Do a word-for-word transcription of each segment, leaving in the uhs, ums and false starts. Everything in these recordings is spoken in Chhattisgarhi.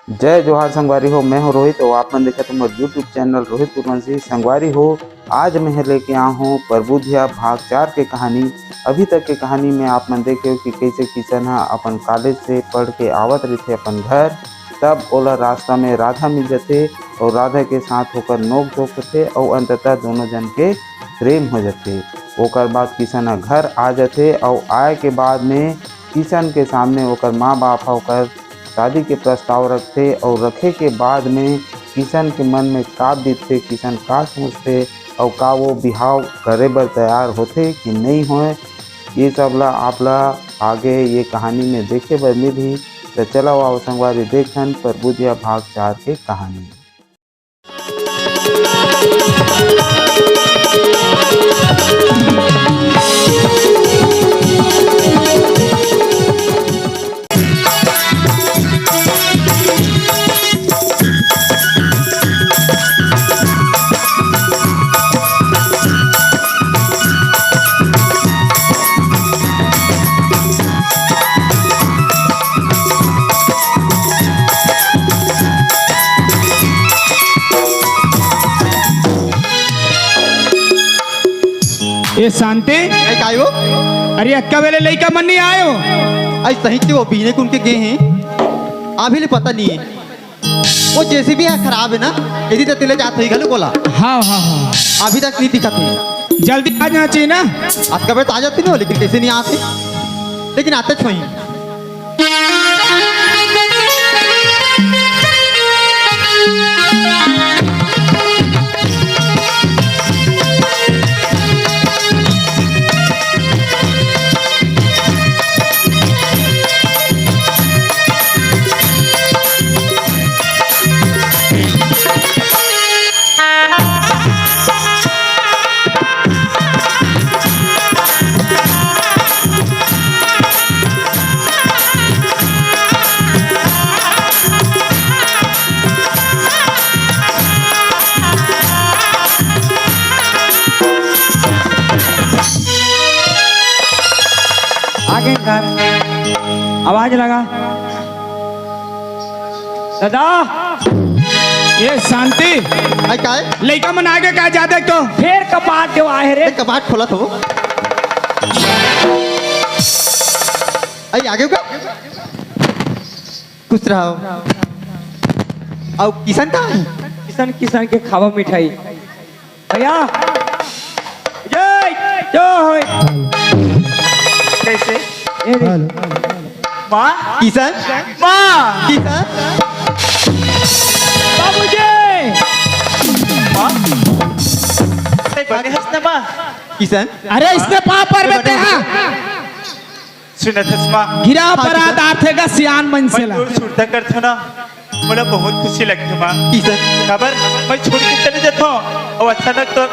जय जोहार संगवारी हो, मैं हूं रोहित और आप मन देखत हो मोर YouTube चैनल रोहित उर्वंशी। संगवारी हो, आज मैं लेके आया हूं परबुधिया भाग चार के कहानी। अभी तक के कहानी में आप मन देखे हो कि कैसे किशन ह अपन कॉलेज से पढ़ के आवत रहिथे अपन घर, तब ओला रास्ता में राधा मिल जथे और राधा के साथ ओकर नोक झोंक होथे और अंततः दोनों जन के प्रेम हो जथे। ओकर बाद किशन ह घर आ जथे और आए के बाद में किशन के सामने ओकर माँ बाप ह ओकर शादी के प्रस्ताव रखथे और रखे के बाद में किशन के मन में का बीतथे, किशन का सोचथे और का वो बिहाव करे बर तैयार होथे कि नहीं होए, ये सब ला आप ला आगे ये कहानी में देखे बर मिलही। तो चलो आओ संगवारी देखन परबुधिया भाग चार के कहानी। ए शांति, ए, काय हो? अरे, अतका बेले लइका मन नहीं आयो? अरे, सही से वो बीने कुन के गे हैं, अभी ले पता नहीं है। वो जेसीबी ह खराब है ना, यदि तो तेले जात होई घलो बोला। हाँ, हाँ, हाँ। अभी तक नहीं दिखत है। जल्दी आ जाना चाहिए ना। आज कबे तो आ जाती ना, लेकिन कैसे नहीं आते? लेकिन आते छोई। आगे कर, आवाज लगा। दादा, ये शांति। आई काय? लइका मन आगे का जाते तो। फेर कपाट जो आहे रे। मैं कपाट खोला तो। आई आगे का? खुश रहो। अउ किशन का? किशन, किशन के खावा मिठाई। भैया, जय, जय होय। कैसे? ए रे। हेलो। माँ? किशन? माँ? किशन? बाबूजी! माँ? नहीं, बने हंसने माँ। किशन? अरे, इसने पाँव पर में ते, हाँ। सुनत हस माँ? गिरा हाँ, परा किशन। दार थे का सियान मन से मैं ला। तोर सुरता करथो ना, मोला बहुत खुशी लगथे माँ। किशन। काबर मैं छोड़ के चले जाथो अउ अचानक तो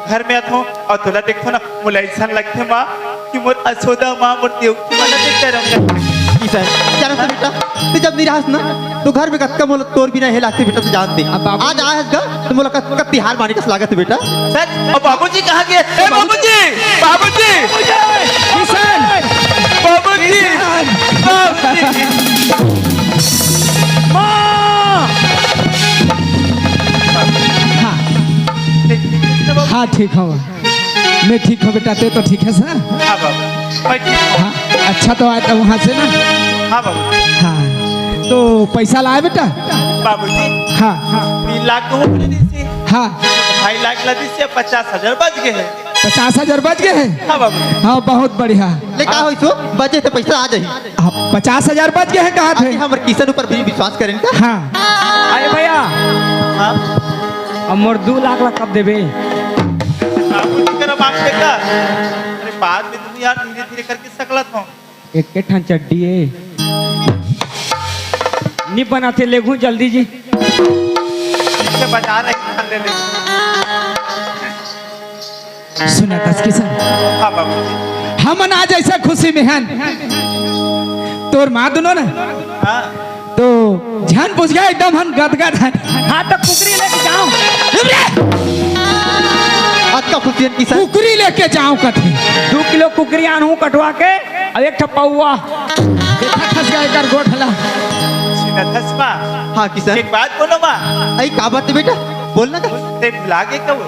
घर में आथो अउ तोला देखथो ना, मोला ऐसा लगथे माँ कि मोर असोदा माँ, मोर देवकी माँ ला देख डरम लगथे। किशन, जाना तो बेटा, तू जब नहीं रहस ना, तो घर में कतका मोला तोर बिना हे लागथे बेटा, तू जान दे। अब बाबू आज आए हस गा, तो मोला कत-, कत तिहार माने कस लागत हे बेटा। सच? और बाबूजी कहाँ गए? ए बाबूजी, बाबूजी। किशन। बाबूजी। किशन। बाबूजी। माँ। हाँ। हाँ, ठीक हूँ। मैं ठीक हूँ बेटा, ते तो ठीक है सर? हाँ बाबू, मैं ठीक हूँ। हाँ, अच्छा तो आया था वहाँ से ना? हाँ बाबू। हाँ, तो पैसा लाया बेटा? बाबूजी। हाँ। तीन लाख तो वो बोले दी थी। हाँ। ढाई लाख ला दी थी, अब पचास हजार बच गए हैं। पचास हजार बच गए हैं? हाँ बाबू। हाँ, बहुत बढ़िया। ले का होई सो? बचे तो पैसा आ जाही। हाँ, पचास हजार बच गए हैं, कहा थे? हमर किशन ऊपर भी विश्वास करें का? हाँ। अरे भैया। हाँ? अब मोर दू लाख ला कब देबे? बाबू जी करा मांग लेता। अरे बाद में तुम यार धीरे धीरे करके सकलत हो। एक के ठन चड्डी ए। नी बनाते लेगू जल्दी जी। इसके बाजार है, ले ले। सुनत हस किशन? हाँ बाबू। हमन आज ऐसा खुशी में हन। तोर माँ दुनो ना। हाँ। तो झन पूछ गया, एकदम हम गदगद हन। हाँ, तो कुकरी लेके जाओ। अतका खुशी हन किशन। कुकरी लेके जाओ कथे। दू किलो कुकरी आनहूँ कटवा के, अब एक ठो पौवा। देखा खस गया एकर गोठला। कथस माँ। हाँ किशन। एक बात बोलो माँ। अई का बात हे बेटा, बोल ना का। ते भुला गे का वो?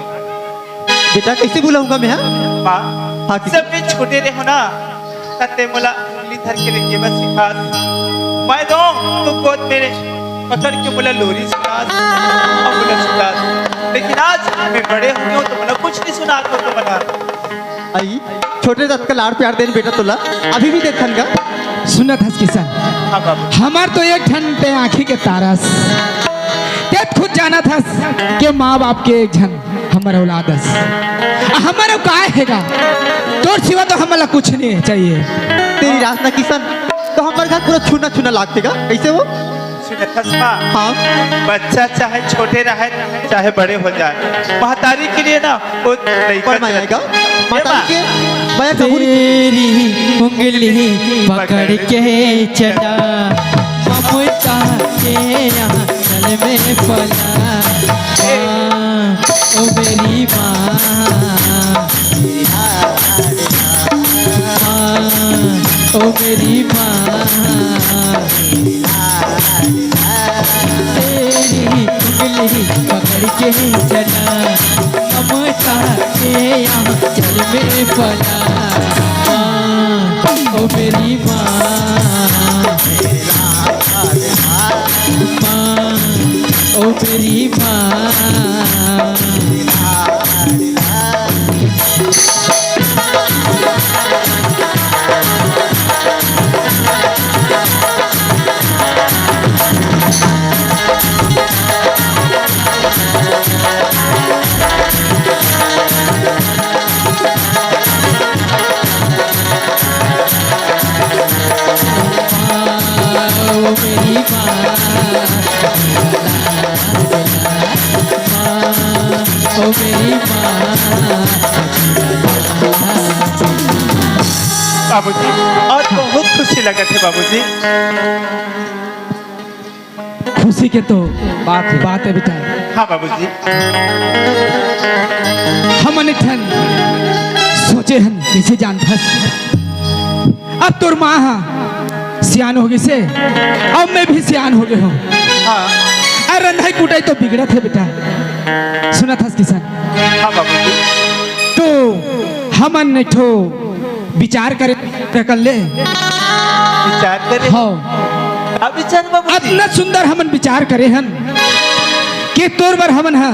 बेटा कइसे भुलाहूँ मैं, हाँ? माँ, हाँ किशन। जब मैं छोटे रहेंव ना, तब ते मोला उंगली धर के लेके बस सिखास। मैं रोंव तो गोद में पकड़ के मोला लोरी सुनास अउ मोला सुतास। लेकिन आज मैं बड़े हो गेंव तो मोला कुछ नहीं सुनात हो तो बना। अई, छोटे रहत का लाड़ प्यार देन बेटा तोला, अभी भी देखन का। सुनत हस किशन, हाँ बाबू। हमर तो एक ठन ते आँखी के तारा अस। ते खुद जानत हस के माँ बाप के एक झन हमर औलाद अस। हमर अउ काय हे गा? तोर सिवा तो हमला कुछ नहीं चाहिए। तेरी रास ना किशन, तो हमर घर पूरा छूना छूना लागथे गा। कइसे वो? सुनत हस माँ? हाँ। बच्चा चाहे छोटे रहे, चाहे बड़े हो जाए, महतारी के लिए ना वो लइका पर मैं जन्म आएगा। ए महतारी माँ। के मया कबूल तेरी उंगली पकड़ के चला, ममता के आंचल में पला। माँ, ओ मेरी माँ, माँ, ओ मेरी माँ, तेरी उंगली पकड़ के चला, ममता के आंचल में पला। माँ, ओ मेरी माँ, माँ, ओ मेरी माँ। बाबूजी, आज बहुत खुशी लगत हे बाबूजी। खुशी के तो बात हे। बात हे बेटा। हाँ बाबूजी। हमन एक ठन सोचे हन, कइसे जानथस? अब तोर माँ ह सियान हो गिस हे, अब मैं भी सियान हो गे हंव। हाँ। अरे रंधई कुटई तो बिगड़त हे बेटा। सुनत हस किशन? हाँ बाबूजी। तो हमन एक ठो विचार करे कर ले। विचार करे? हाँ। का विचार बाबूजी? अतना सुंदर हमन विचार करे हन कि तोर बर हमन ह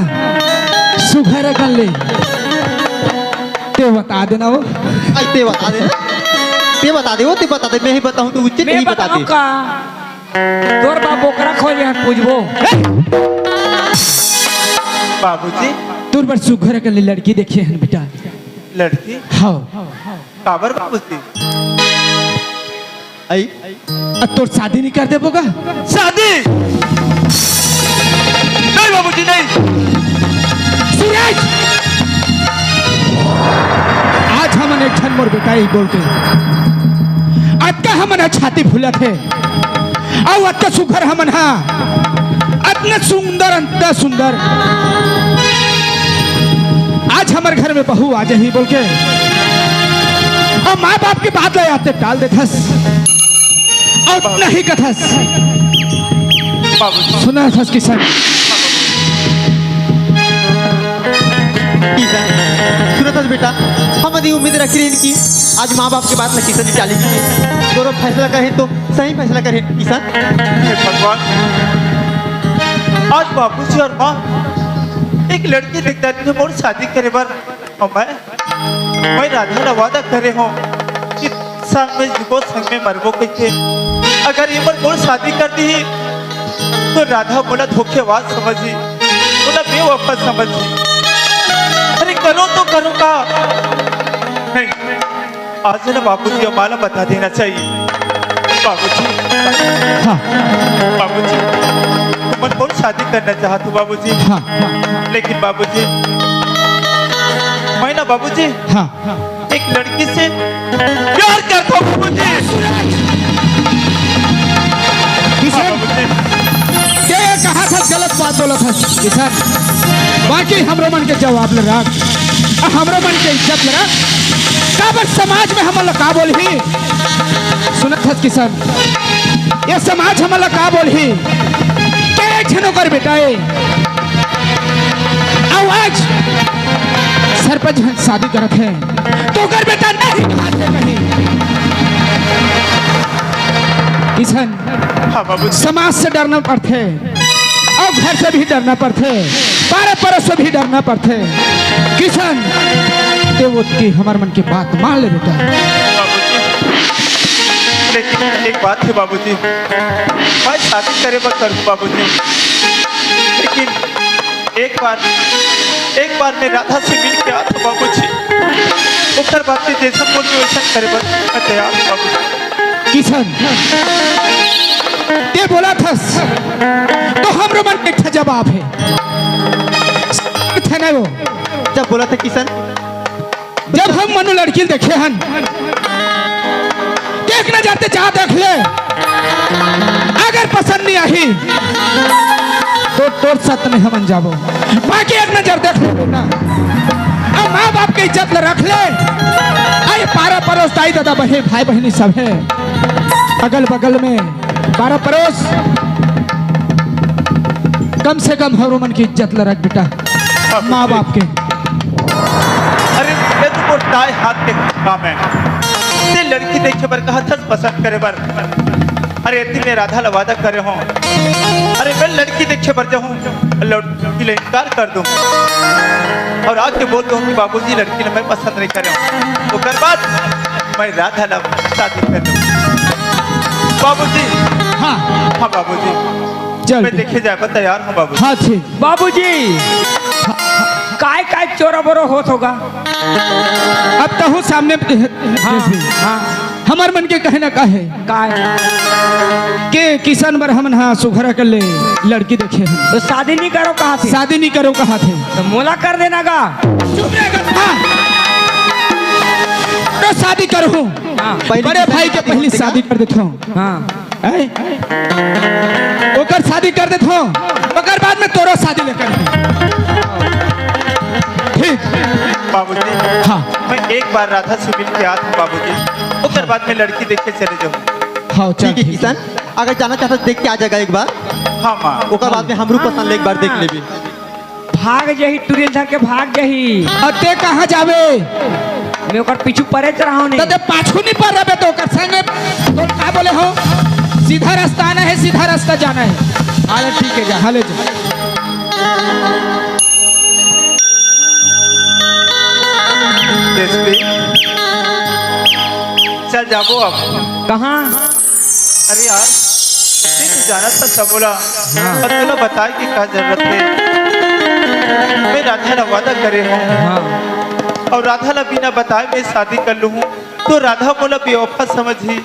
सुघर कर ले। ते बता देना वो। अई ते बता दे। ते बता दे वो, ते बता दे। मैं ही बताहूँ तो उचित मैं ही बता बताहूँ दे। का? तोर बाप बोकरा खोजे हन पूछबो। बाबूजी। तोर बर सुघर कर ले लड़की देखे हन बेटा। लड़की? हाँ। काबर बाबूजी? अई, अब तोर शादी नहीं कर देबो का? शादी? नहीं बाबूजी, नहीं। सूरज! आज हमन एक ठन मोर बेटा ही बोल के। अतका हमन छाती फुलत हे। अउ अतका सुघर हमन हा, अतना सुंदर, अतना सुंदर। आज हमर घर में बहू आ जाही बोल के, अउ माँ बाप के बात ला आते टाल देथस, अउ नहीं कथस। बाबूजी। सुनत हस किशन। किशन, सुनत हस बेटा, हमन ये उम्मीद रखे रहेन कि आज माँ बाप के बात ला किशन टालही। तोरो फैसला करे तो सही फैसला करे किशन। हे भगवान, आज बाबूजी अउ माँ एक लड़की देखत हे मोर शादी करे बर। अउ मैं, मैं राधा ला वादा करे हंव कि संग में जीबो, संग में मरबो कहिके। अगर ये मन मोर शादी कर दिही, तो राधा मोला धोखेबाज समझही, मोला बेवफा समझही। अरे करो तो करो का? नहीं, आज ना बाबूजी अउ माँ ला बता देना चाहिए। बाबूजी। हाँ। बाबूजी, तुमन मोर शादी करना चाहत हो बाबूजी। हाँ। लेकिन बाबूजी, मैं ना बाबूजी, हाँ। एक लड़की से प्यार करता हूँ बाबूजी। किशन, हाँ बाबूजी। ते ये कहा था गलत बात बोला था किशन। बाकी हमरो मन के जवाब ले रख, हमरो मन के इज्जत ले रख। काबर समाज में हमन ला का बोलही? सुनत हस किशन, ये समाज हमन ला का बोलही? के एक झन ओकर बेटा ए, अउ आज सरपंच ह शादी करत हे, त ओकर बेटा नहीं कहाथे कहीं। किसन, हाँ बाबूजी। समाज से डरना पड़थे। अउ घर से भी डरना पड़थे, पारा परोस से भी डरना पड़थे। किसन, ते वो के हमर मन के बात मान ले बेटा। बाबूजी, लेकिन एक बात हे बाबूजी, मैं शादी करे बर करूँ बाबूजी, लेकिन एक बार, एक बार मैं राधा से मिल के आत हूँ बाबूजी, ओकर बाद में जैसा बोलबे वैसा करे बर मैं तैयार हूँ बाबूजी। किसन, ते बोलत हस, त हमरो मन के एक ठा जवाब हे। थे ना वो। जब बोलत हे किसन, जब हम मनु लड़की ल देखे हन, एक नजर ते जा देख ले, अगर पसंद नहीं आही, त तोर साथ में हमन जाबो। बाकी एक नजर देख ले बेटा, अउ माँ बाप के इज्जत ल रख ले। अरे पारा परोस, दाई ददा, बहे भाई बहिनी सब हे अगल बगल में, पारा परोस, कम से कम हमरो मन के इज्जत ल रख बेटा, माँ बाप के। अरे ये तो मोर दाएं हाथ के काम हे, ते लड़की देखे बर कहत हस, पसंद करे बर। अरे एती मैं राधा ला वादा करे हूँ, अरे मैं लड़की देखे बर जाहूँ, लड़की ले इनकार कर दूँ अउ आके बोल दूँ कि बाबूजी, लड़की ला मैं पसंद नहीं करे हूँ, ओकर बाद मैं राधा ला शादी कर दूँ। बाबूजी। हाँ। हाँ बाबूजी। चल। मैं देखे जाए बर तैयार हूँ बाबूजी। हाँ, ठीक। बाबूजी, काय काय चोरा बोरो होत होगा? अब तहूँ सामने हाँ, जैसे हाँ। हमर मन के कहे ना काहे। काय? के किसन बर हमन हा सुघर के ले लड़की देखे हन। त शादी नहीं करो कहाथे? शादी नहीं करो कहाथे। त मोला कर देना गा। चुप रह गा। हाँ। त शादी करहूँ। हाँ। बड़े भाई के पहली शादी कर देथों। हाँ। हैं? ओकर शादी कर देथों, ओकर बाद में तोरो शादी लेकर। ठीक। बाबूजी। हाँ। मैं एक बार राधा से मिल के आत हूँ बाबूजी, ओकर बाद में लड़की देखे चले जाहूँ। हाँ, चल, ठीक हे ठीक हे। किसन, अगर जाना चाहत हस त देख के आ जा गा एक बार। हाँ माँ। ओकर बाद में हमरो पसंद ले एक बार देख लेबे। भाग जाही, टुरी ल धर के भाग जाही। अउ ते कहाँ जाबे? मैं ओकर पीछू परेच रहा हूँ नहीं। त ते पाछू नहीं पर रहे त ओकर संग तो का बोले हो? सीधा रास्ता आना हे, सीधा रास्ता जाना हे। हाँ, ठीक हे, जा, हाँ, ले जा। एसपी, चल जाबो अब। कहाँ? अरे यार, ते तो जानत हस सबो ला। हाँ। अउ तोला बताए के का जरूरत हे? मैं राधा ला वादा करे हूँ। हाँ। अउ राधा ला बिना बताए मैं शादी कर लूँ, त राधा मोला बेवफा समझही,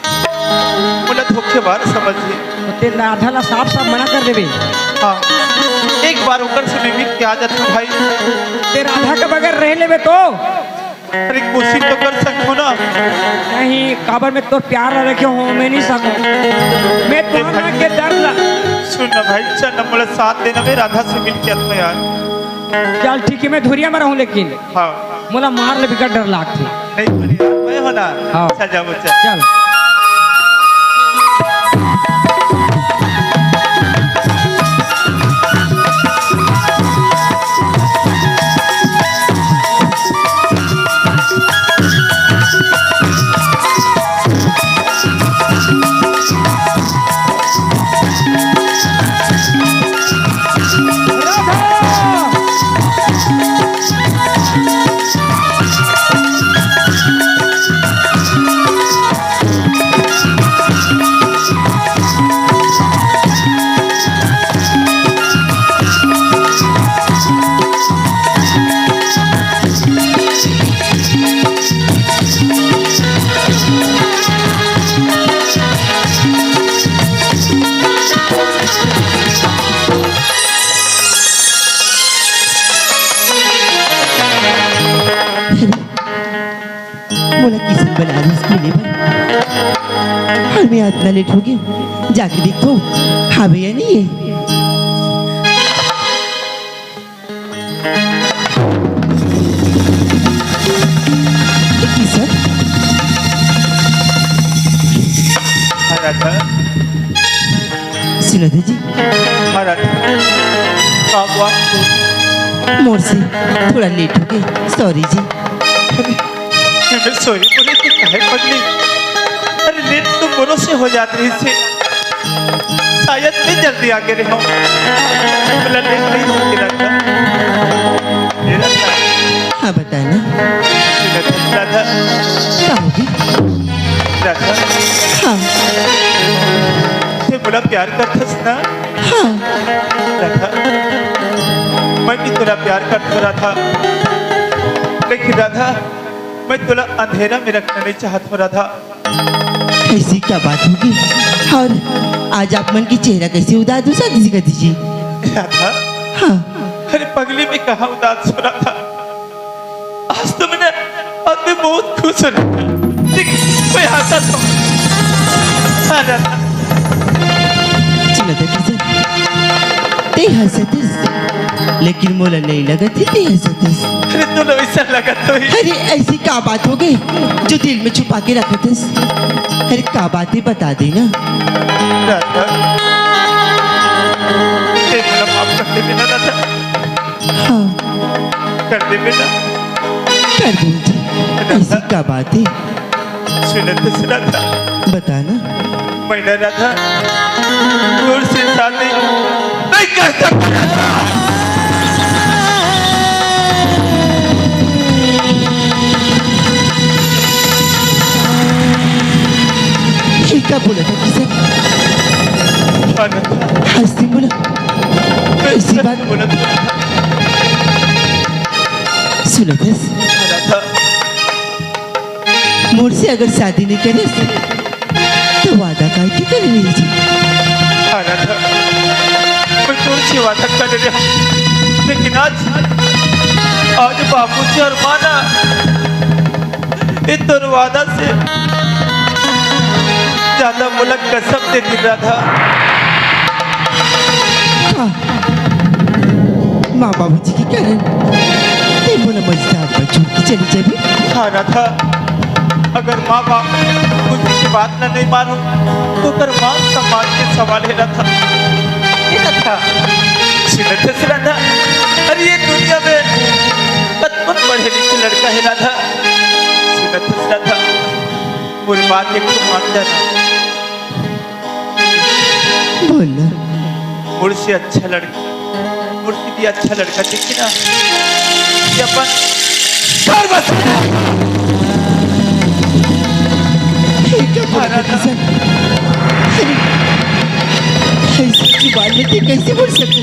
मोला धोखेबाज समझही। त ते राधा ला साफ साफ मना कर देबे। हाँ, एक बार ओकर से मैं मिल के आ जाथों भाई। ते राधा के बगैर रह लेबे त? अरे कोशिश तो कर सकथों ना। नहीं, काबर मैं तोर प्यार ला रखे हूँ, मैं नहीं सकूँ। मैं तोर ना के दर्द ला। सुन ना भाई, चल ना, मोला साथ देना, मैं राधा से मिल के आथों यार। चल ठीक हे, मैं धुरिया में रहूँ लेकिन। हाँ। मोला मार ले बिकट डर लागथे। नहीं, नहीं, मैं हो ना। हाँ। चल जाबो, चल। चल। मोला किसन बना रहिस मिले बर। अउ मैं अतना लेट हो गे, जाके देखथों, हावे या नहीं हे। किसन? हाँ, राधा। सुनत हे जी? हाँ राधा, का बात हो? मोर से थोड़ा लेट हो गए, सॉरी जी। अरे, मैं सॉरी बोले कि काहे पगली? अरे, लेट तो मोरो से हो जात रहिसे। शायद मैं जल्दी आगे रहे हूँ। बोला, लेट नहीं होती राधा। ये राधा। हाँ, बता ना। राधा। का होगे? राधा। हाँ। ते मोला प्यार करथस ना? हाँ। राधा, मैं भी तोला प्यार करथों राधा, लेकिन राधा, मैं तोला अंधेरा में रखना नहीं चाहत हों राधा। ऐसी क्या बात होगी? और आज आप मन के चेहरा कैसे उदास उदास दिखत हे जी? राधा। हाँ। अरे पगली, मैं कहाँ उदास हों राधा? आज तो मैं, आज मैं बहुत खुश हों राधा। देख, मैं हंसत हों। हाँ राधा। सुनत हे किशन, ते हंसत हस, लेकिन मोला नहीं लगत हे ते हंसत हस। अरे तोला ऐसा लगत होही। अरे ऐसी का बात होगे जो दिल में छुपा के रखत हस? अरे का बात हे, बता दे ना। राधा, ते मोला माफ कर दे ना राधा। हाँ। कर दे बेटा। कर दूंगी। ऐसी का बात हे? सुनत हस राधा। बता ना। मैं ना राधा, तोर से शादी नहीं कर सकता राधा। ये का बोलत हे किशन? हाँ राधा। हंस के बोला। मैं ऐसी बात बोलत हों राधा। सुनत हस? हाँ राधा। मोर से अगर शादी नहीं करे, तो वादा काहे के करे रहे जी? हाँ राधा, मैं तोर से वादा करे रहे हूँ, लेकिन आज, आज बाबूजी और माँ ना, ये तोर वादा से ज्यादा मोला कसम दे दिन राधा। हाँ। माँ बाबूजी के कारण ते मोला मझधार पर छोड़ के चली जाबे। हाँ राधा, अगर माँ बाप खुशी की बात न नहीं मानों तो ओकर मान सम्मान के सवाल हे राधा। हे राधा, सुनत हस राधा, अरे ये दुनिया में कतको पढ़े लिखे लड़का हे राधा। सुनत हस राधा, मोर बात एक ठो मान जाना। बोल ना। मोर से अच्छा लड़का, मोर से भी अच्छा लड़का दिखे ना, ये अपन घर बसा। ये क्या बोल रहा था? अरे, ऐसी जुबान में ते कैसे बोल सकते?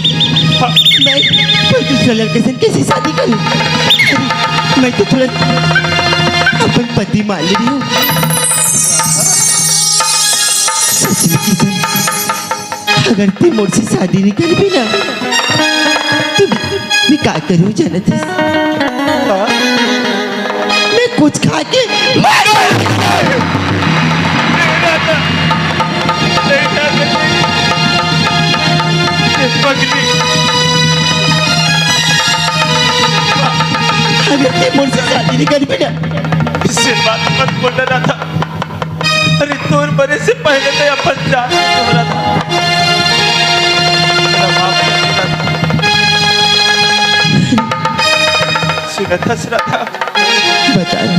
हाँ। मैं कोई दूसरा लड़के से कैसे शादी करूं? अरे, मैं तो तुरंत अपन पति मान ले रही हूँ। सच में किशन, अगर ते मोर से शादी नहीं करबे ना, तो मैं का करूं जानत हस? हाँ? मैं कुछ खा के मर जाऊं। अगर ते मोर से शादी नहीं करबे ना, इसे बात मत बोलना था। अरे तोर मरे से पहले मैं अपन जान छोड़ा था। मेरा बाप नहीं था। सुनत हस राधा। बता दे।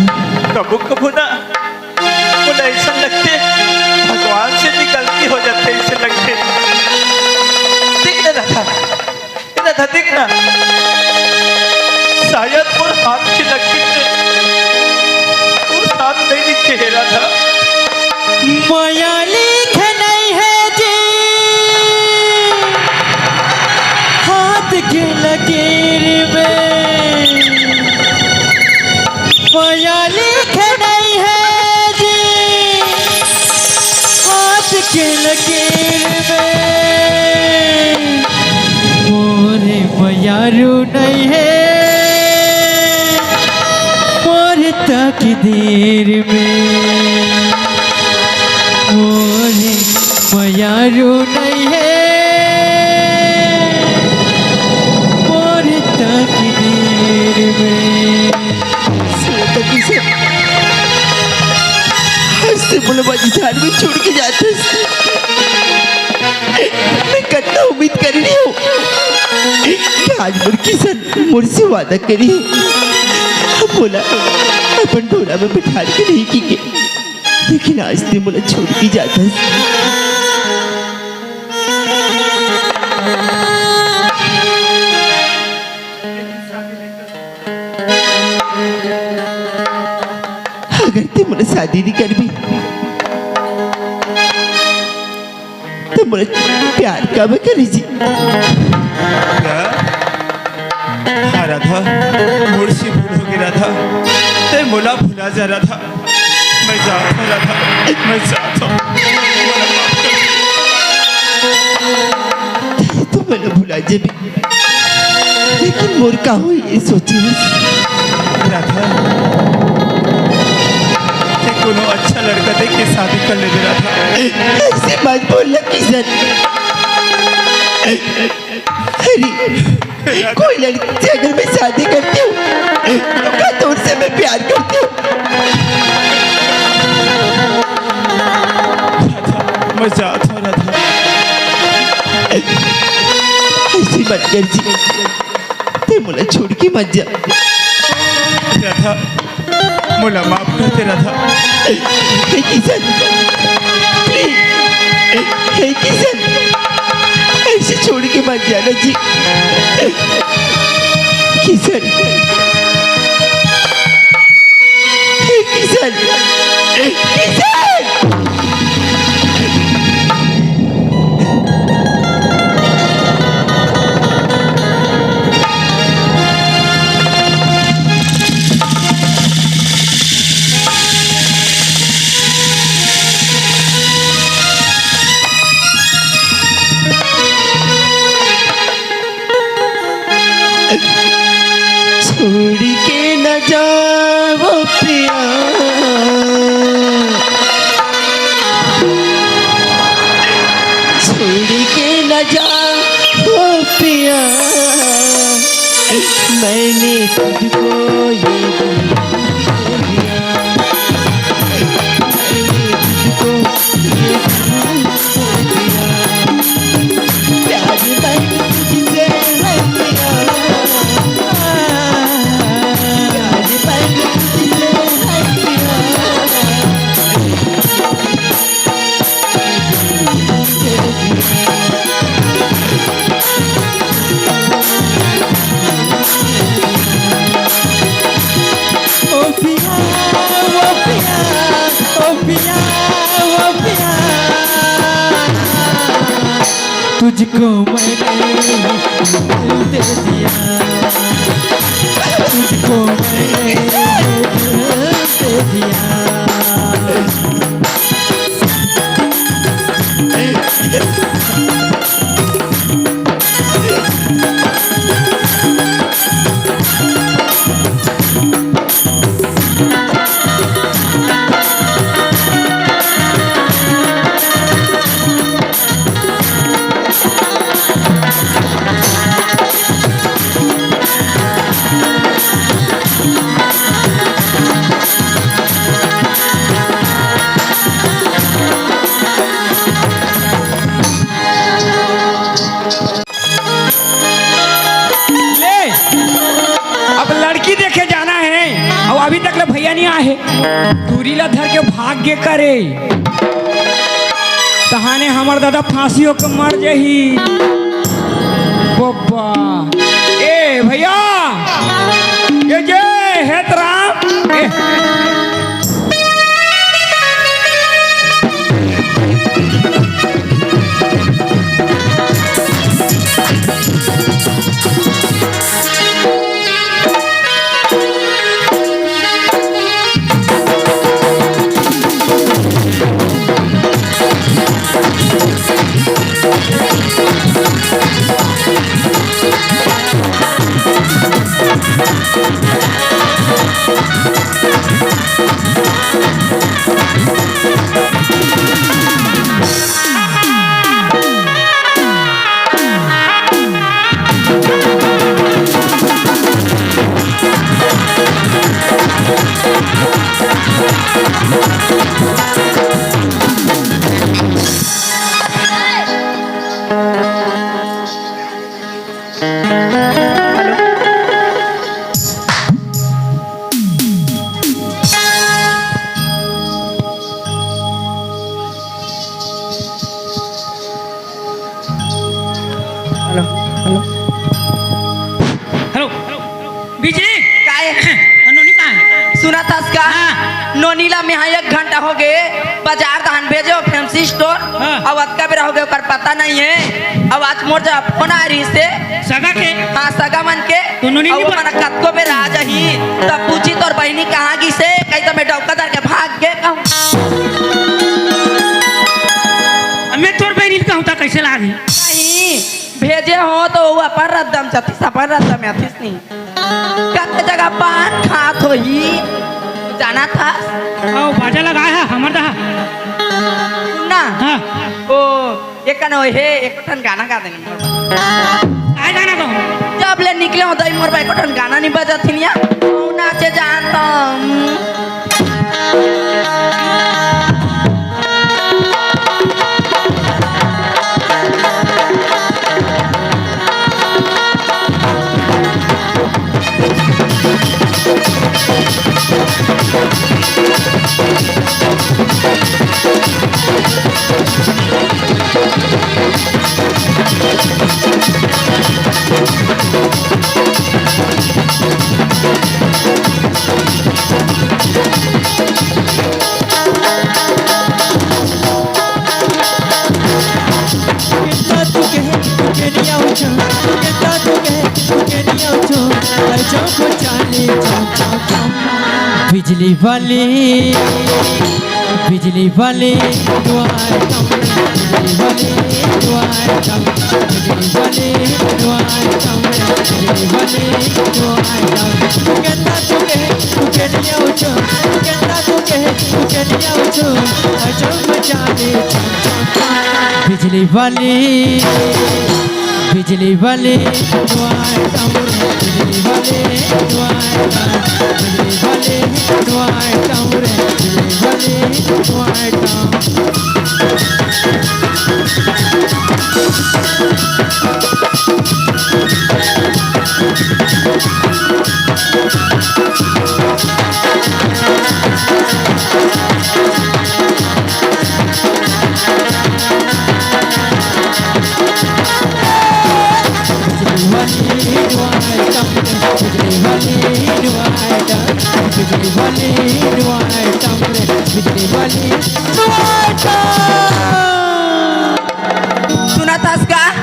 कभू कभू ना मोला ऐसा लगथे भगवान से भी गलती हो जाथे, ऐसे लगथे। देख ना राधा, राधा देख ना, शायद मोर हाथ के लकीर में मोर साथ नहीं लिखे हे राधा। मया लिखे नहीं हे जी, हाथ के लकीर में। मया लिखे नहीं हे जी, हाथ के लकीर में। मोरे मयारू नहीं हे मोर तकदीर में। मोरे मयारू नहीं हे मोर तकदीर में। सुनत हस किशन, हंसते बोले बाजी झाड़ में छोड़ के जाते। आज मोर किसन मोर से वादा करे हे, मोला अपन डोला में बिठा के रही कहिके, लेकिन आज ते मोला छोड़ के जात हस। अगर ते मोला शादी नहीं करबे, त मोला प्यार काबर करे जी? प्यार? हाँ राधा, मोर से भूल हो गे राधा, ते मोला भुला जा राधा, मैं जात हूँ राधा, मैं जात हूँ, मोला माफ कर। ते तो मोला भुला जाबे, लेकिन मोर का होही ये सोचे हस। राधा, ते कोनो अच्छा लड़का देख के शादी कर लेबे राधा। ऐसे मत बोल ना किसन। अरे, कोई लड़की से अगर मैं शादी करती हूँ, तो क्या तोर से मैं प्यार करती हूँ? राधा, मैं जात हूँ राधा। ऐसी मत कर जी। ते मोला छोड़ के मत जा। राधा, मोला माफ कर दे राधा। हे किसन, please, हे किसन, ऐसे छोड़ के मत जाना जी। किसन, हे किसन, किसन। छोड़ के न जाओ पिया, छोड़ के न जाओ पिया, मैंने तुझको ये दिल दे दिया, मैंने तुझको ये दिल दे दिया। प्यार बन तुझसे है पिया, प्यार बन तुझसे है पिया। ओ पिया, ओ पिया, ओ पिया, ओ पिया, तुझको मैंने दिल दे दिया, तुझको मैंने दिल दे दिया। ले, अब लड़की देखे जाना हे, अउ अभी तक ले भैया नहीं आए हे। टूरी ला धर के भाग गे करे, तहाने हमर दादा फांसी होके मर जाही। बब्बा, ए भैया, ए जे, हे त राम, ए। हेलो। हेलो। बिजली। काय? नोनी कहाँ है? सुनत हस का? हाँ। नोनी ला मेहा एक घंटा हो गे, बाजार दहन भेजे हो, फैंसी स्टोर। हाँ। अब अतका बेरा हो गे, ओकर पता नहीं है। अब आज मोर जब फोन आ रही से। सगा के? हाँ, सगा मन के। तो नोनी अउ नहीं ओमन बोल- कतको बेर आ जाही, तब पूछी, "तोर बहिनी कहाँ गिसे?" कही, "त मैं डौका धर के भाग गे," कहूँ। अब मैं तोर बहिनी कहूँ, त कैसे ला रही? नहीं, भेजे हो तो वो अपन रद्दम चथिस, अपन रद्दम आथिस नहीं। कत जगह पान खात होही, जाना था? ओ, बाजा लगाए है, हमर दहा। सुन ना। हाँ। ओ, एक कन हे, एक ठन गाना गा देनी मोर बर। काय गाना गाहूँ? जब ले निकले हो दई मोर बर, एको ठन गाना नहीं बजत हिनिया। ओ नाचे जानता हूँ। बिजली वाली, बिजली वाली, तू आए कमरे, बिजली वाली, तू आए कमरे, बिजली वाली, तू आए कमरे, बिजली वाली, तू आए कमरे। तू कहता तू कहे, तू कहनिया उछो, तू कहता तू कहे, तू कहनिया उछो, अजब मचा ले चम चम चम। बिजली वाली, बिजली वाली, तू आए कमरे, बिजली वाली, तू आए कमरे, बिजली वाली, तू आए कमरे, बिजली वाली, तू आए कमरे। सुनत हस का?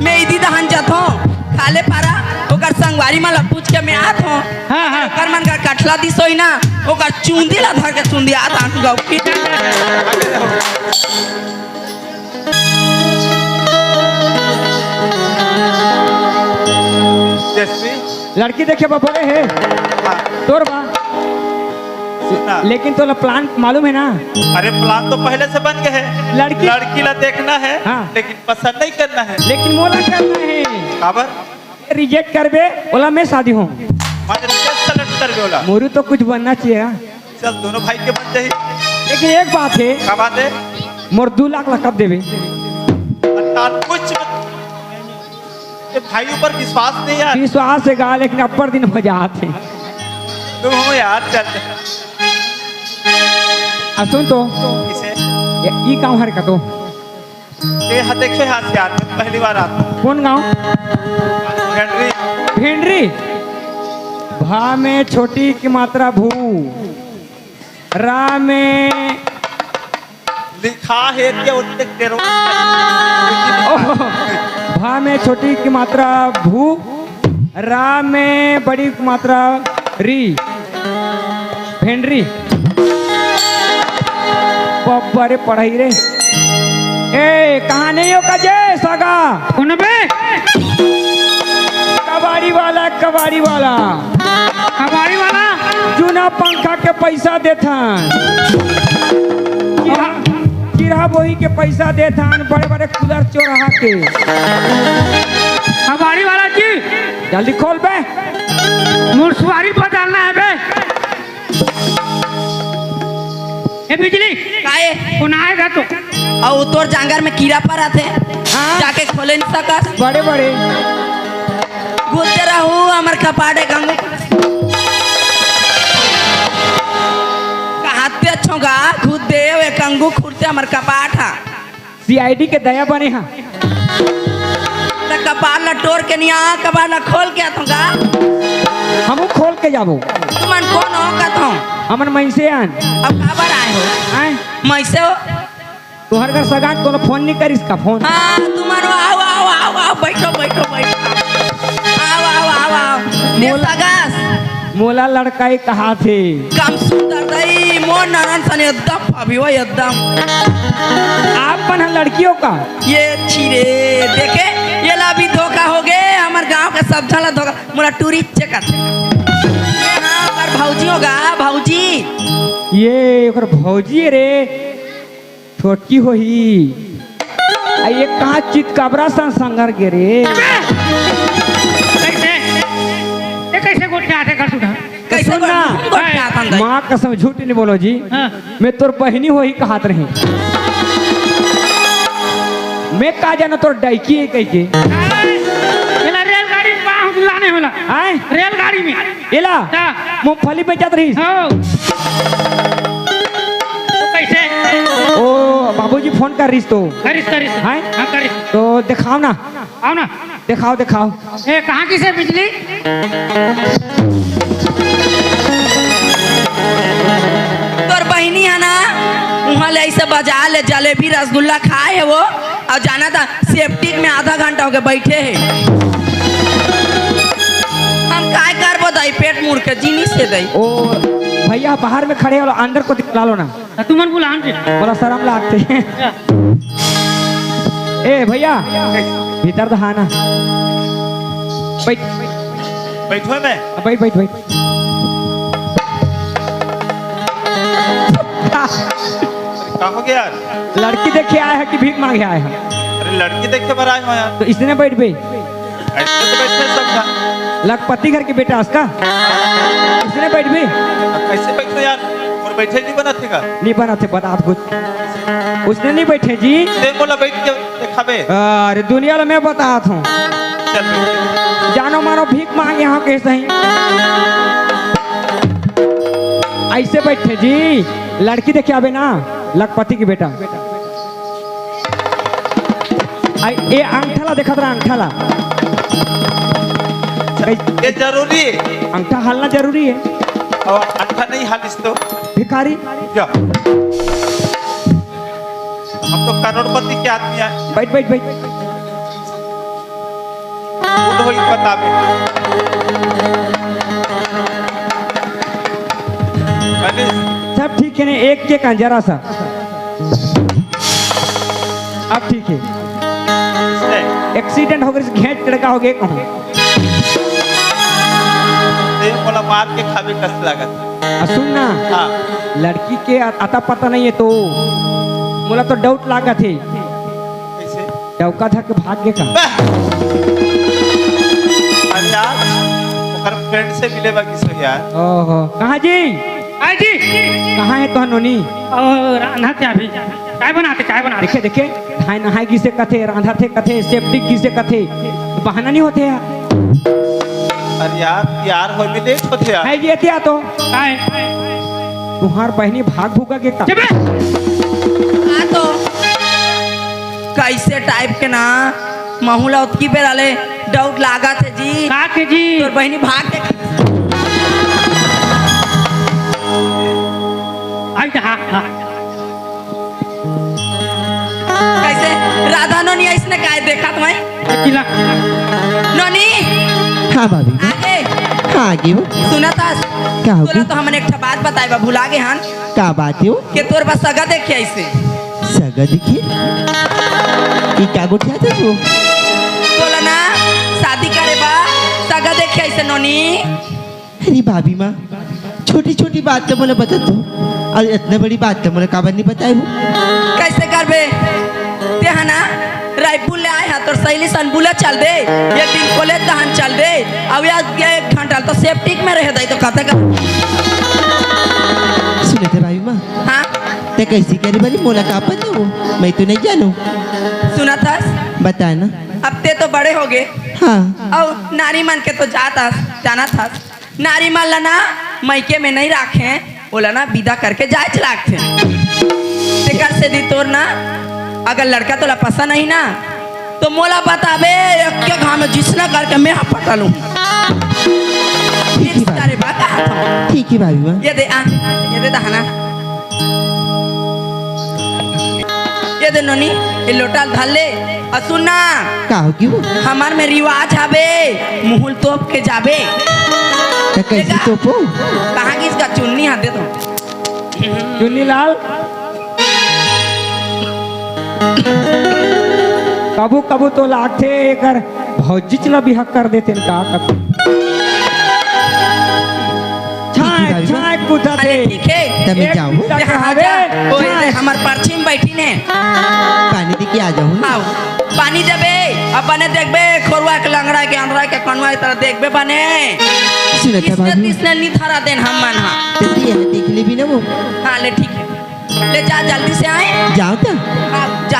मैं इदी दहन जथों, खाले पारा, ओकर संगवारी मन ला पूछ के मैं आत हों। हाँ, हाँ। ओकर मन का कठला दिसोई ना, ओकर चूंदी ला धर के चूंदी आत आन गौ की। यशवी। लड़की देखे बर बोले हे। हाँ। तोर बा। सुनना। लेकिन तोला प्लान मालूम है ना? अरे, प्लान तो पहले से बन गए है। लड़की? लड़की ला देखना है, हाँ। लेकिन पसंद नहीं करना है। लेकिन मोला करना है। काबर? रिजेक्ट करबे, ओला मैं शादी हों। माने रिजेक्ट सेलेक्ट करबे ओला। मोरू तो कुछ बनना चाहिए, हाँ। चल, दोनों भाई के बन जाही। लेकिन एक बात है। का बात है? मोर दू लाख ला कब देबे? अरे, कुछ ये भाई ऊपर विश्वास नहीं यार। विश्वास है गा, लेकिन अब्बड़ दिन हो जात है। तुम हो यार, चल। आ सुन तो। किसे? ये, ई गाँव हर का तो? ये हा देखे हाथ यार, पहली बार आता। कौन गाँव? भेंडरी। भेंडरी। भा में छोटी की मात्रा भू। रा में लिखा है के उत्ते तेरो। ओह, भा में छोटी की मात्रा भू, रा में बड़ी की मात्रा री, भेंडरी। बब्बा रे पढ़ाई रे। ए, कहाँ नहीं हो कजे सगा? कौन बे? कबाड़ी वाला, कबाड़ी वाला। कबाड़ी वाला? जूना पंखा के पैसा देथन। किरा, किरा बोही के पैसा देथन, बड़े बड़े कूलर चोरहा के। कबाड़ी वाला जी। जल्दी खोल बे। मुसवारी बदलना है बे। ए बिजली। काहे? कौन आएगा तो? अउ तोर जांगर में कीरा परत हे। हाँ। जाके खोले नहीं सकस। बड़े बड़े। घुसते रहू हमर कपाटे कंगू। कहाते अच्छो गा, घुस दे, वे कंगू खुरते हमर कपाट हा। सीआईडी के दया बने हा। त कपार ला टोर के नहीं आ, कपार ला खोल के आथों का? हमू खोल के जाबो। तुमन कोन हो कथों? हमन मइसे आन। अब काबर आए हो? आए? मइसे हो? तुहर घर सगान कोनो फोन नहीं करिस का फोन? हाँ, तुमन आओ, आओ, आओ, आओ, बैठो, बैठो, बैठो। आओ, आओ, आओ, आओ। ये मोला, सगास। मोला लड़का ही कहा थे। कम सुंदर दई, मोर नरन सन एकदम फबी हो, एकदम। आप मन ह लड़की हो का? ये छी रे, देखे, ये ला भी धोखा हो गे, हमर गांव के सब झन ला धोखा, मोला टूरी चेक करथे। हाँ, ओकर भौजी होगा, भौजी। ये ओकर भौजी रे, छोटकी होही। आ ये कहाँ चितकबरा सन संगर गे रे? कैसे? ये कैसे गोठ के आथे घर सुधा? कैसे सुन ना, गोठ के आथन दई? माँ कसम झूठ नहीं बोलो जी। हाँ। मैं तोर बहिनी होही कहत रही। मैं का जाना तोर डैकी है कह के। एला रेलगाड़ी में बांह लाने होला। आय? रेलगाड़ी में। एला? हाँ। मूंगफली बेचत रहिस। हाँ। तो कैसे? ओ, बाबूजी फोन कर रहिस तो। करिस, करिस। हैं? हाँ, करिस। तो दिखाओ ना। आओ ना। दिखाओ, दिखाओ। ए, कहाँ की से बिजली? तोर बहिनी है ना, उहाँ ले ऐसे बाजार ले जलेबी रसगुल्ला खाए है वो, और जाना था सेप्टिक में आधा घंटा हो गया बैठे है। हम काय करबो दई, पेट मुड़ के जीनी से दई। ओ भैया, बाहर में खड़े हो, अंदर को दिखला लो ना। त तुमन बुलान रे। मोला शरम लागथे। ए भैया, भीतर तो हा ना। बैठ। बैठो मैं। बैठ, बैठ, बैठ। का हो गया यार? लड़की देखे आए हैं कि भीख मांगे आए हैं? अरे लड़की देखे बर आए हो यार। तो इसने बैठ बे। ऐसे तो बैठे सब झन। लखपति घर के बेटा उसका। इसने बैठ बे। अब कैसे बैठो यार? और बैठे नहीं बना थे का? नहीं बना थे, बता आप कुछ। उसने नहीं बैठे जी। ते बोला बैठ के दिखाबे। अरे दुनिया ला मैं बतात हूँ। चल बैठ। जानो मानो भीख मांगे यहाँ के सही। ऐसे बैठे जी, लड़की देखे आबे ना, लखपति के बेटा। आ, ए अंगठा ला देखत रहा, अंगठा ला। ये जरूरी है। अंगठा हालना जरूरी है। और अंगठा नहीं हालिस तो? भिखारी। जा। हम तो करोड़पति के आदमी है। बैठ, बैठ, बैठ। उठ होई बताबे। अरे। सब ठीक है ने, एक के का जरा सा। अब ठीक है। इसने एक्सीडेंट हो गया, घेंट लड़का हो गया कहूँ। ते मोला मार के खाबे कस लागत। आ, सुन ना। हाँ। लड़की के आ-, आता पता नहीं है तो मोला तो डाउट लागत है। कैसे? डौका धर के भाग गे का? अरे यार, ओकर फ्रेंड से मिले बाकी सो यार। ओहो, कहाँ जी? आय जी। कहाँ है तो नोनी? ओ, रांधा थे अभी। चाय बनाते, चाय बनाते। देखे, देखे, धाय नहाय गिसे कथे, रांधा थे कथे, सेप्टिक गिसे कथे, बहाना नहीं होते यार। अरे यार, यार होय में लेट होथे यार। है ये क्या तो? काय? तुहार बहिनी भाग भूगा के का? चुप बे। हाँ तो कैसे टाइप के ना, महू ला ओतकी बेरा ले डाउट लागत हे जी। का के जी? तोर बहिनी भाग के आई त हा, हा। कैसे राधा नोनी अइसने काय देखत हवय? अकेला। नोनी। हाँ, भाभी। आगे। हाँ, आगे हो। सुनत हस? का हो तोला गई? तो हमन एक ठा बात बताए बा भुला गे हन। का बात हो? के तोर बा सगा देखे अइसे। सगा देखे? ई का गोठियाथे तू? तोला ना शादी करे बा सगा देखे अइसे नोनी। अरे भाभी माँ, छोटी-छोटी बात तो मोला बता तू, अउ इतना बड़ी बात तो मोला काबर नहीं बताए हो? कैसे करबे? ते हा ना, रायपुर ले आए हा, तोर सहेली सन बुला चल दे, एक दिन कॉलेज दहन चल दे, अउ या, या एक घंटा तो सेप्टिक में रह दे तो कते का? सुने थे भाभी माँ। हाँ? ते कैसी करे बरी, मोला का पता हो? मैं तो नहीं जानू। सुनत हस? बता ना। अब ते तो बड़े हो गए। हाँ। अउ नारी मन के तो जात हस, जानत हस। नारी मन ला ना मइके में नहीं राखे, ओला ना विदा करके जाएच लागथे। तेकर सेती तोर ना अगर लड़का तोला पसंद नहीं ना, तो मोला बताबे, एक के घाव में जिसना करके मैं हा पटा लूं। ठीक है भाभी। करे बा का? ठीक है भाभी माँ। ये दे आ, ये दे दहना। ये दे नोनी, ये लोटा ल धर ले। अउ सुन ना, का हो गयो? हमर में रिवाज हवे, मुँह ल तोप के जाबे। त कैसे देखा? तोपो? कहाँ गिस गा चुन्नी? हा दे तो। चुन्नी लाल, कभू कभू तो लागथे एकर भौजीच ला बिहा कर देतेन का कभू। छाँय, छाँय कूदत हे। अरे ठीक है। तब मैं एक जाऊँ। बीता के हाँ, हवे, जा। ओ, छाँय। हमर परछी में बैठी ने। पानी दे के आ जाऊँ। आओ, पानी देबे, अब बने देखबे, खोरवा के, लंगड़ा के, अंधरा के, कनवा के तरह देखबे बने। सुनत हे किसने बाबू। तिसने नी धरा देन हम मन हा। तो ये है, देख ले भी ना वो। हाँ, ले ठीक है। ले जा, जल्दी से आए। जाओ तो। हाँ, जा।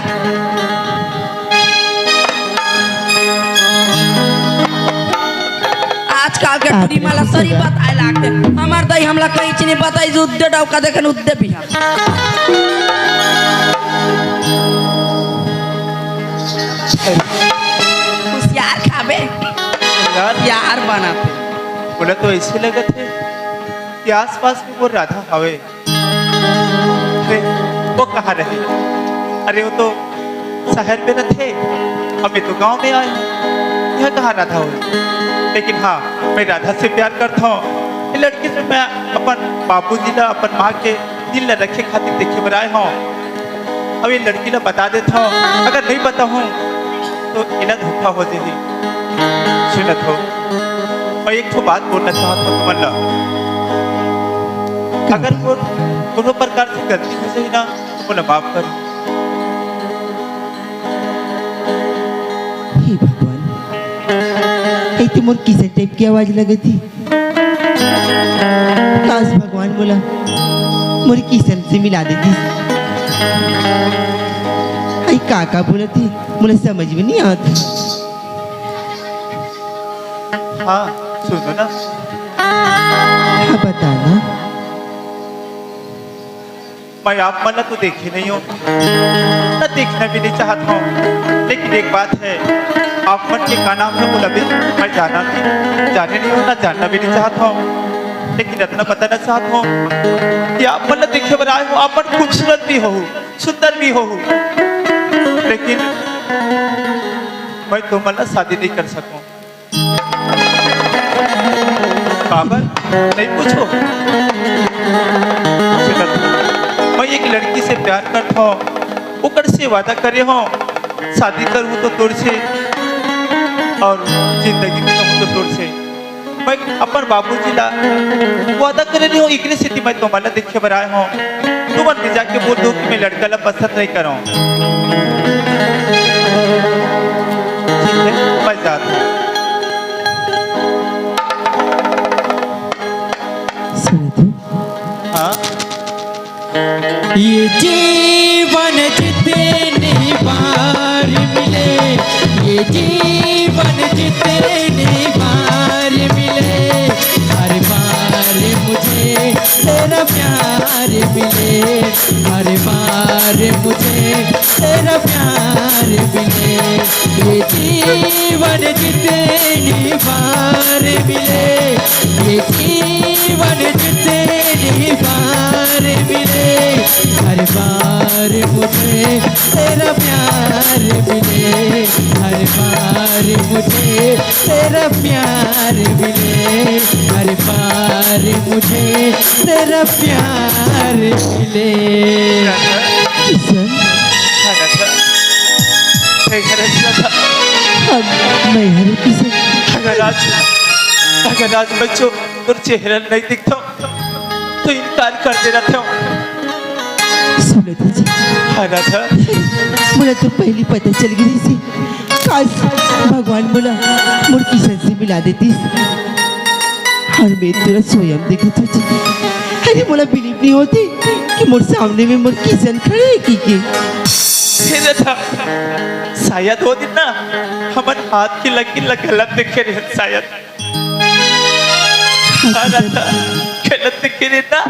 आजकल के आप टूरी माला सही बताए लागथे। हमर दाई हमला कहीं चीनी बताई, जो उद्दे डौका देखे न उद्दे बिहा। कुसियार खाबे। यार, यार बनाथे। मोला तो ऐसे लगत हे कि आसपास में वो राधा हवे। अरे, वो कहाँ रहे? अरे, वो तो शहर में न थे, अभी तो गांव में आए हैं। यह कहाँ राधा होही? लेकिन हाँ, मैं राधा से प्यार करता हूँ। ये लड़की से मैं अपन बाबूजी ला, अपन माँ के दिल ला रखे खातिर देखे बर आए हौं। अब ये लड़की ला बता देत हौं, अगर नहीं बताहूँ तो एला धोखा हो जाही। सुनत हो, मैं एक ठो बात बोलना चाहत हौं तुमन ला। अगर को-, कोनो प्रकार से गलती हो जाही ना, मोला माफ कर। हे भगवान, ये तो मोर किसन टाइप के आवाज लगत हे। काश भगवान मोला मोर किसन से मिला देतिस। अई का का बोलत हे, मोला समझ में नहीं आवत। हाँ, सुनो ना। हाँ, बता ना। मैं आप मन ला तो देखे नहीं हौं, न देखना भी नहीं चाहत हौं, लेकिन एक बात है, आप मन के का नाम है, मोला भी मैं जाना नहीं, जाने नहीं हौं, ना जानना भी नहीं चाहत हौं, लेकिन इतना बताना चाहत हौं कि आप मन ला देखे बर आए हौं, आप मन खूबसूरत भी हो, सुंदर भी हो, लेकिन मैं तुमन ला शादी नहीं कर सकूं। काबर? नहीं पूछो। सुनत, मैं एक लड़की से प्यार करत हौं, ओकर से वादा करे हौं, शादी करहूं तो तोर से, अउ जिंदगी बिताहूं तो तोर से। मैं अपन बाबूजी ला वादा करे रहे हौं, एकरे सेती मैं तुमन ला देखे बर आए हौं। तुमन भी जाके बोल दो कि मैं लड़का ला पसंद नहीं करौं। ठीक है, मैं जात हौं। सुन तू। हाँ? ये जीवन जितनी बार मिले, ये जीवन जितनी बार मिले, हर बार मुझे तेरा प्यार मिले, हर बार मुझे तेरा प्यार मिले। ये जीवन जितनी बार मिले, ये जीवन जितनी बार मिले, हर बार मुझे तेरा प्यार मिले, हर बार मुझे तेरा प्यार मिले, हर बार मुझे तेरा प्यार मिले। किशन। हाँ, राधा। मैं घर से था। अब मैं हर किशन। अगर आज, अगर आज बच्चों तोर चेहरा नहीं दिखता, तो इनकार कर दे रहा था। सुन तो जी। हाँ, राधा। मोला तो पहली पता चल गई थी। काश भगवान मोला मोर किशन से मिला देतिस। अउ मैं तोला स्वयं देखत हौं जी। अरे मोला believe नहीं होत हे कि मोर सामने में मोर किशन खड़े हे कि के। हे राधा, शायद वो दिन ना हमन हाथ के लकीर ला गलत देखे रहे शायद। हाँ, राधा, गलत देखे रहे ना।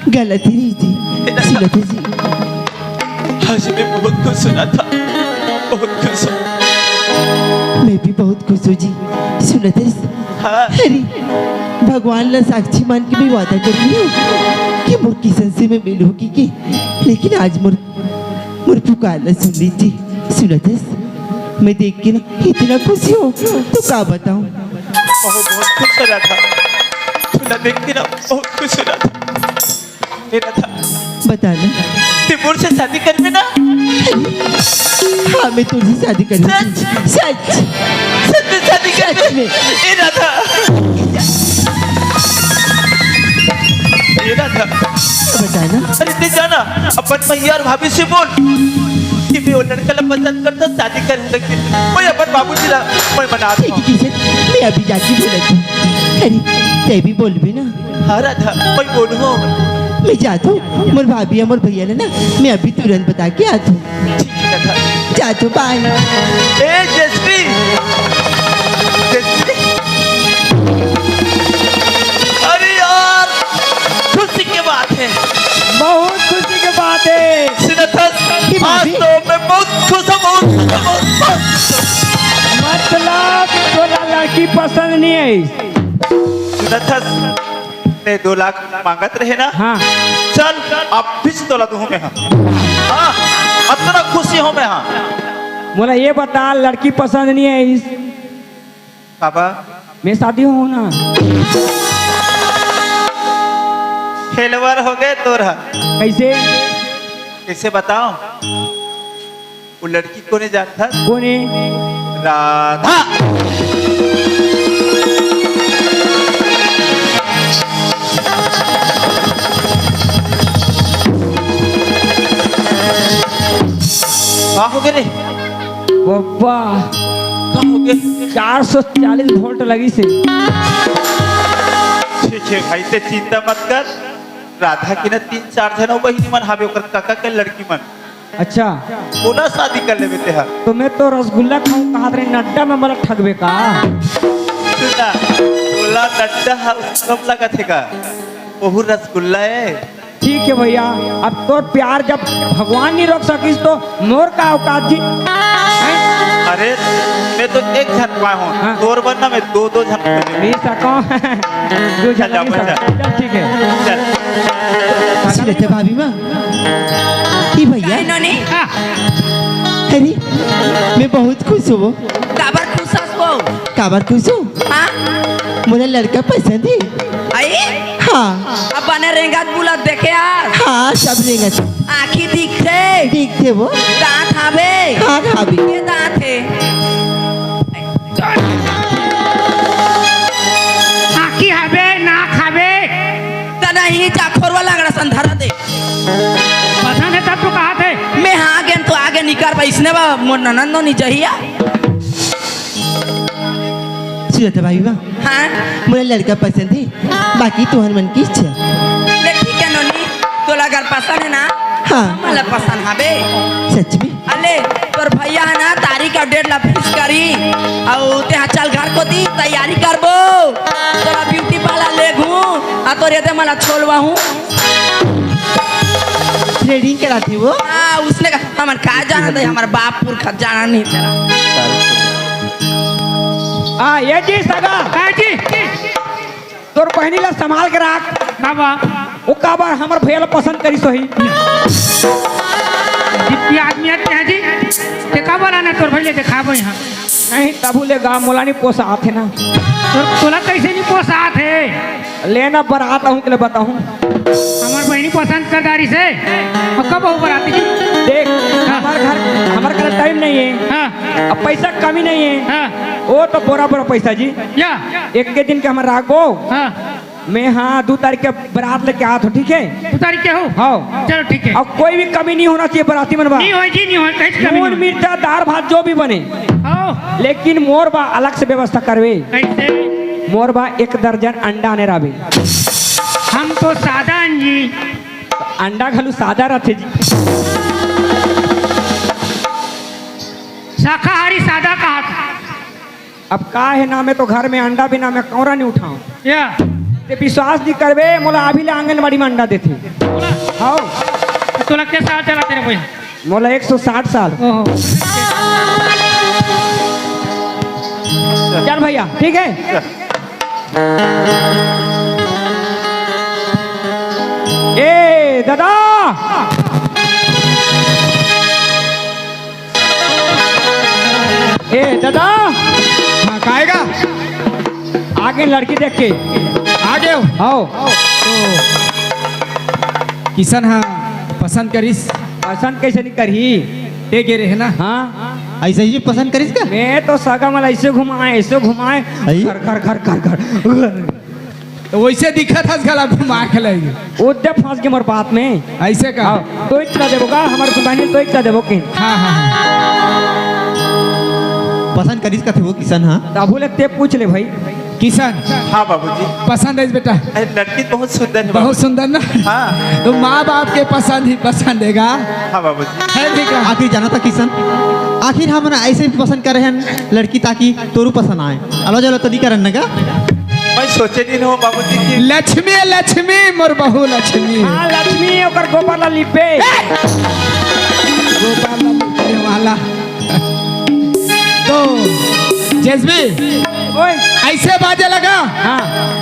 गलत ही रही थी। सुनो तो जी। आज मैं बहुत खुश हूँ राधा, बहुत खुश हूँ। सुजी, सुनत हस? हाँ। अरे, भगवान ला साक्षी मान के मैं वादा कर रही हूँ कि मोर किशन से मैं मिलूंगी की, लेकिन आज मोर, मोर पुकार ला सुन लीजिए। सुनत हस? मैं देख के ना इतना खुशी हूँ, तो का बताऊँ? बहुत, बहुत खुश हो रहा था। तू ना देख के ना बहुत खुश हो रहा था। हे राधा। बता ना। ते मोर से शादी करबे ना? हाँ, मैं तुझसे शादी करूंगी। सच? सच। सच में शादी करबे? सच में। हे राधा। हे राधा। बता ना। अरे ते जाना, अपन भैया और भाभी से बोल कि मैं वो लड़का ला पसंद करता, शादी करूंगा कि मैं अपन बाबूजी ला मैं मना ठीक है, ठीक है। मैं अभी जाके बोलती हूँ। अरे, ते भी बोलबे ना। हाँ राधा, मैं बोलूँ। मैं जात हूँ, मोर भाभी या मोर भैया ला ना, मैं अभी तुरंत बता के आत हूँ। ठीक है राधा। जात हूँ, बाय। ए जयश्री, जयश्री, अरे यार, खुशी के बात है। बहुत खुशी के बात है। सुनत हस? की आज भाभी? तो मैं बहुत खुश हूँ, बहुत खुश हूँ, बहुत, बहुत खुश हूँ। मतलब तोला लड़की पसंद नहीं है? सुनत हस? ते दो लाख मांगत रहे ना? हाँ। चल, अभी से तोला दूँ मैं, हाँ। हाँ, अतना खुशी हूँ मैं, हाँ। मोला ये बता, लड़की पसंद नहीं है इस? काबर? मैं शादी हूँ ना। खेलवर हो गए तोर हा। कैसे? कैसे बताओ? वो लड़की कोने जानत हस? कोने? राधा। का हो गए रे? बब्बा। का हो गए? चार सौ चालीस वोल्ट लगी से। छे, छे भाई, ते चिंता मत कर। राधा की ना तीन चार झन अउ बहिनी मन हावे, ओकर काका के लड़की मन। अच्छा। ओला शादी कर लेबे तेहा। तो मैं तो रसगुल्ला खाऊं कहात रहे, नड्डा में मोला ठगबे का? सुना, ओला नड्डा हा कम लगत हे का? ओहू रसगुल्ला है। ठीक है भैया, अब तोर प्यार जब भगवान नहीं रोक सकिस तो मोर का औकात जी? हैं? अरे, मैं तो एक झन पाए हूँ, हाँ। तोर बर ना मैं दो दो झन खोजे हूँ। मिल सको। दो झन चल, मिल चल। सको। चल, ठीक है। चल। सुनत हस भाभी माँ? ई भैया। काय नोनी? अरे, मैं बहुत खुश हूँ। काबर खुश हस वो? काबर खुश हूँ? हाँ? मोला लड़का पसंद है। आई? हाँ। अब बने रेंगत बुलत देखे आज? हाँ, सब रेंगत। आँखी दिखथे? दिखथे वो। दाँत हावे? हाँ, हावे। के दाँत हे? आँखी हावे, नाक हावे। त नहीं, जा खोरवा लंगड़ा सन धरा दे। पसंद है तब तो कहाथे। मैं हाँ गेन तो आगे निकर बा, इसने बा मोर ननंद नोनी जहिया। सुनत हस भाभी माँ? हाँ। मोला लड़का पसंद है, बाकी तुहर मन की इच्छा। ले ठीक है नोनी, तोला अगर पसंद है ना, हाँ। मोला पसंद हवे। सच में? अले, तोर भैया है ना, तारीख अउ डेट ला fix करी, अउ तेहा चल घर कोती तैयारी करबो, तोला beauty parlour लेगहूँ, अउ तोर एदे मन ला छोलवाहूँ। Threading कराथे वो? हाँ, उसने का, हमन का जानत हन, हमर बाप पुरखा जानन नहीं तेला। आ, ये जी सगा। हाँ जी। तोर बहिनी ला संभाल के राख। काबर? वो काबर हमर भैया ला पसंद करिस होही। जितनी आदमी आते हैं जी, ते काबर आना तोर भैया देखाबो यहाँ। नहीं, तभू ले गा, मोला नहीं पोसात हे ना। तो, तोला कैसे नहीं पोसात हे? लेना बरात आहूँ के ले बताहूँ। हमर बहिनी पसंद कर डारिस हे। अउ कब आहू बराती जी? देख, हाँ। हमर घर, हमर घर time नहीं है। हाँ। अब पैसा कमी नहीं है। हाँ। वो तो बोरा बोरा पैसा जी। या। एक के दिन के हमर राखबो। हाँ। मैं हाँ, दू तारीख के बरात लेके आत हूँ, ठीक है? दू तारीख के हो? हाँ। चलो, ठीक है। अब कोई भी कमी नहीं होना चाहिए बराती मन बा। नहीं होय जी, नहीं होय, कहीं से कमी नून, नहीं होय। मिर्चा, दाल, भात, जो भी बने। हाँ। लेकिन मोर बा अलग से व्यवस्था करबे। कैसे? मोर बा एक दर्जन अंडा आने रहबे। हम तो सादा हन जी। अंडा घलू सादा रहथे जी। शाकाहारी सादा कहा था। अब का है ना, मैं तो घर में अंडा बिना मैं कौरा नहीं उठाऊं। या। ते विश्वास नहीं करबे, मोला अभी ले आंगनबाड़ी में अंडा देथे। तोला? हाँ। तोला के साल चला तेरे भैया? मोला एक सौ साठ साल। ओहो। चल भैया, ठीक है। ए दादा, ए दादा। हाँ, काहे गा? आगे लड़की देख के। आगे हो? आओ। तो किसन हा पसंद करिस। पसंद कैसे नहीं करही? ते गे रहे ना? हाँ। ऐसे ही पसंद करिस का? मैं तो सगा मन ला ऐसे घुमाए, ऐसे घुमाए। आई? घर, घर, घर, घर, घर। तो वैसे दिखत हस गला घुमा के लगे। उद्दे फंस के मोर बात में। ऐसे का? हाँ, तो इतना देबो का? हमारे बहनी तो इतना देबो के? हाँ, हाँ, हाँ। पसंद करिस का थे वो किसन, हाँ? तभो ले ते पूछ ले भाई। किसन। हाँ बाबूजी। पसंद है बेटा? अरे लड़की बहुत सुंदर है बहुत बाबूजी। सुंदर ना? हाँ। तो माँ बाप के पसंद ही पसंद है गा। हाँ बाबूजी। है भी का? आखिर जाना था किसन, आखिर हम ना ऐसे पसंद कर रहे हैं लड़की ताकि तोरू पसंद आए। अलो जलो तो नहीं करन ना का? मैं सोचे नहीं रहूं बाबूजी की। लक्ष्मी है लक्ष्मी, मोर बहू लक्ष्मी। हाँ, लक्ष्मी ओकर गोबर ला लिपे। गोबर ला लिपे वाला। तो जेसबी, ओए। ऐसे बाजे लगा हाँ।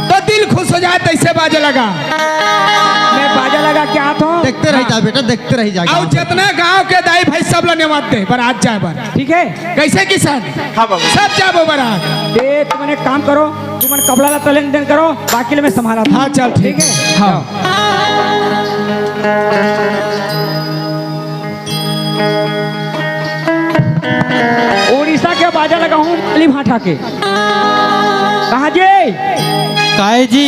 तो दिल खुश हो जाए, तैसे बाजे लगा। मैं बाजा लगा क्या तो? देखते रह जा बेटा, देखते रह जा। और जितना गांव के दाई भाई सब ला नेवत दे, बारात जाए बर। ठीक है। कैसे किसन? हाँ बाबू। सब जाबो बारात। ए, तुमन एक काम करो, तुमन कपड़ा ला लेन देन करो, बाकी ले मैं संभाला। हाँ, चल, ठीक है। हाँ। उड़ीसा के बाजा लगा हूँ, माली भाटा के। कहाँ जी? काय जी?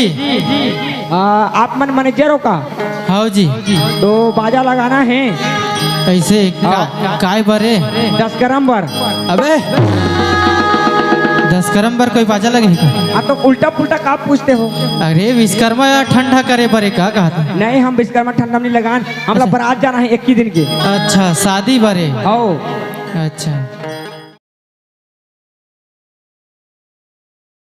आ, आप मन मैनेजर हो का? हाँ जी। तो बाजा लगाना है। कैसे? का-, हाँ। काय बरे? दस ग्राम बर। अबे, दस ग्राम बर कोई बाजा लगे का? हाँ, तो उल्टा पुल्टा का पूछते हो? अरे, विश्वकर्मा या ठंडा करे बरे का कहत? नहीं, हम विश्वकर्मा ठंडा नहीं लगान, हमला अच्छा। बारात जाना है एक ही दिन के। अच्छा, शादी बरे। हाँ। अच्छा।